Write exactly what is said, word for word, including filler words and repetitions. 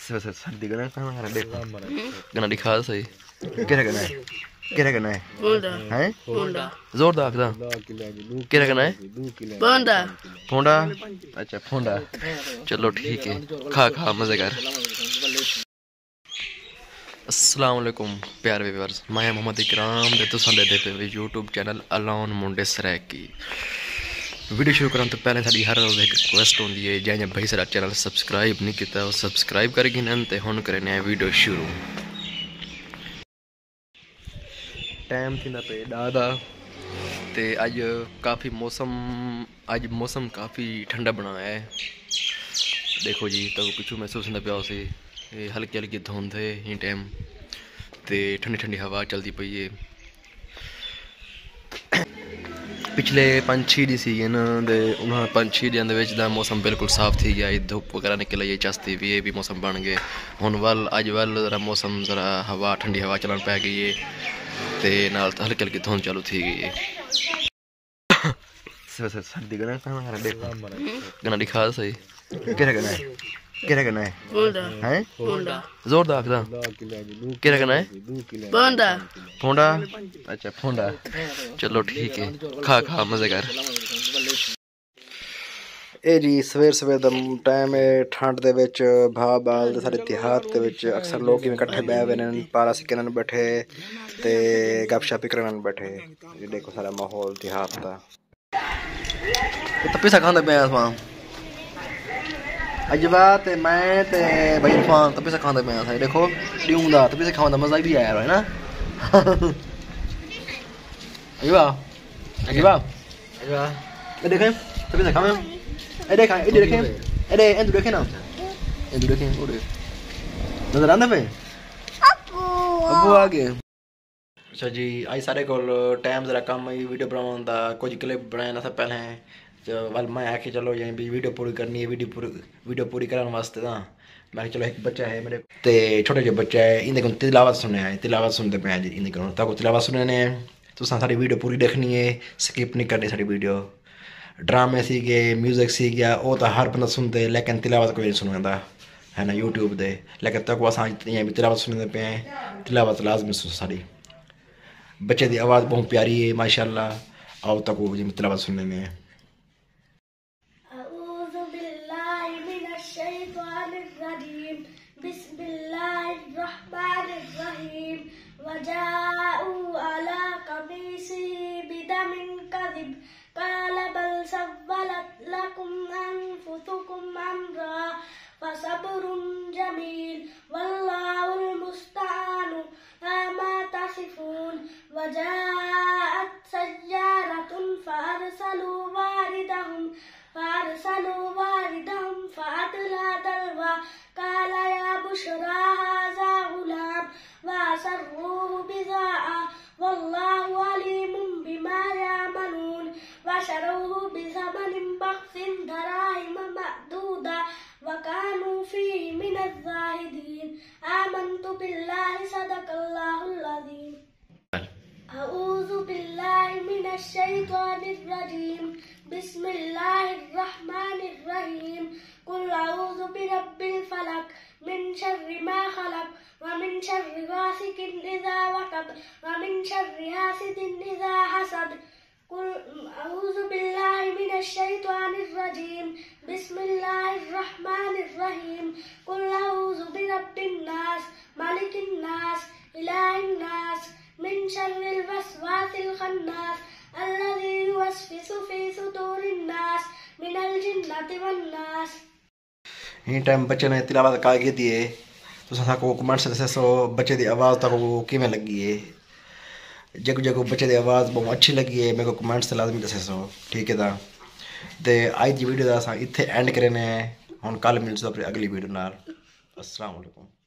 سر سر سر دی گنا کنا کنا ڈیکھ گنا ڈکھا سہی۔ کیڑا گنا ہے؟ کیڑا گنا ہے؟ ہوندا۔ ہیں؟ ہوندا۔ زور دا آکھدا۔ کیڑا گنا ہے؟ پوندا۔ پوندا؟ اچھا پوندا۔ چلو ٹھیک ہے، کھا کھا مزے کر۔ السلام علیکم پیارے ویورز، میں محمد اکرام تے تساں ݙیہدے پئے وے یوٹیوب چینل الون منڈے سرائیکی۔ ویڈیو شروع کرݨ توں پہلے ساݙی ہر روز ہک ریکویسٹ ہوندی ہے، جیں جیں بھائی ساݙا چینل سبسکرائب نہیں کیتا، او سبسکرائب کر گھنن تے ہݨ کریندے ہیں ویڈیو شروع۔ ٹائم تھیندا پئے ݙاہ دا تے اڄ کافی موسم، اڄ موسم کافی ٹھنڈا بݨایا ہے۔ ݙیکھو جی، تہاکوں پچھوں محسوس تھیندا پیا ہوسی، اے ہلکی ہلکی دھند ہے ایں ٹائم تے ٹھنڈی ٹھنڈی ہوا چلدی پئی ہے۔ پچھلے پنج چھی ݙینھ سی ڳئے نا، تے انہاں پنج چھی ݙینھ دے وچ دا موسم بالکل صاف تھی ڳیا ہے، دھپ وغیرہ نکل آئی ہے، چس تھی وی ہے، وی موسم بݨ ڳئے۔ ہݨ ول، اڄ ول ذرا موسم، ذرا ہوا، ٹھنڈی ہوا چلݨ پئے ڳئی ہے، تے نال ہلکی ہلکی دھند چالو تھی ڳئی ہے۔ سر سر سر دی گنا کنا کنا ڈیکھ گنا ڈکھا سہی۔ کیڑا گنا ہے؟ کیڑا گنا ہے؟ ہوندا۔ ہیں؟ ہوندا۔ زور دا آکھدا۔ کیڑا گنا ہے؟ پوندا۔ پوندا؟ اچھا پوندا۔ چلو ٹھیک ہے، کھا کھا مزے کر۔ اے جی سویر سویر دا ٹائم ہے، ٹھنڈ دے وچ بھا ٻال تے ساݙے دیہات دے وچ اکثر لوک ایویں کٹھے ٻہہ ویندن، پارا سکݨن ٻیٹھے تے گپ شپ ہی کرݨ ٻیٹھے۔ اے ݙیکھو سارا ماحول دیہات دا۔ اے تپیسا کھاندے پئے اساں۔ اجوا تے میں تے بھائی عرفان تپیسا کھاندے پئے اساں۔ ݙیکھو، ݙیوں دا تپیسا کھاوݨ دا مزہ بھی آیا ہے نا۔ اجوا، اجوا۔ اجوا۔ اے ݙیکھیں، تپیسا کھاویں۔ اے ݙیکھیں، اے ݙیکھیں۔ اے ݙے، ایں ݙیکھیں نا۔ ایں ݙیکھیں، او ݙے۔ نظر آندے پئے؟ ابو آ ڳئے۔ اچھا جی، اڄ ساݙے کول ٹائم ذرا کم ہئی ویڈیو بݨاوݨ دا، کجھ کلپ بݨائے نہ تھا پہلے، تے ول میں آکھیا چلو یعنی بھی ویڈیو پوری کرݨی ہے، ویڈیو پوری، ویڈیو پوری کرݨ واسطے تاں میں آکھیا چلو ہک بچہ ہے میݙے تے چھوٹا جیہا بچہ ہے، ایندے کوں تلاوت سݨائے، تلاوت سݨدے پئے ہیں جی، ایندے کوں تہاکوں تلاوت سݨیندے ہیں۔ تساں ساݙی ویڈیو پوری ݙیکھݨی ہے، سکپ نہیں کرݨی ساݙی ویڈیو۔ ڈرامے سی ڳئے، میوزک سی ڳیا، او تاں ہر بندہ سݨدے، لیکن تلاوت کوئی نہیں سݨیندا، ہے نا، یوٹیوب دے۔ لیکن تہاکوں اساں اڄ تائیں بھی تلاوت سݨیندے پئے ہیں، تلاوت لازمی سݨو ساݙی۔ بچے دی آواز ٻہوں پیاری ہے، ماشاءاللہ۔ آؤ تہاکوں جی تلاوت سݨیندے ہیں۔ أعوذ بالله من الشيطان الرجيم. بسم الله الرحمن الرحيم. وجاءوا على قميصه بدم كذب. قال بل سولت لكم أنفسكم أمرا فصبر جميل والله المستعان على ما تصفون. وجاءت سيارة فأرسلوا واردهم، فأرسلوا واردهم فأدلى دلوه قال يا بشرى هذا غلام وأسروه بضاعة والله عليم بما يعملون. وشروه بثمن بخس دراهم معدودة وكانوا فيه من الزاهدين. آمنت بالله، صدق الله العظيم. أعوذ بالله من الشيطان الرجيم. بسم الله الرحمن الرحيم. قل أعوذ برب الفلق، من شر ما خلق، ومن شر غاسق إذا وقب، ومن شر حاسد إذا حسد. قل أعوذ بالله من الشيطان الرجيم. بسم الله الرحمن الرحيم. قل أعوذ برب الناس، ملك الناس، إله الناس، من شر الوسواس الخناس، الذي يوسوس في صدور الناس، من الجنة والناس. ایں ٹائم بچے نے تلاوت کر گھدی ہے۔ تساں ساکوں کمنٹس ݙسیسو بچے دی آواز تہاکوں کیویں لڳی ہے۔ جیکوں جیکوں بچے دی آواز ٻہوں اچھی لڳی ہے، میکوں کمنٹس تے لازمی ݙسیسو، ٹھیک ہے تاں۔ تے اڄ دی ویڈیو دا اساں اتھے اینڈ کریندے ہیں۔ ہݨ کل ملسوں اپݨی اڳلی ویڈیو نال۔ السلام علیکم۔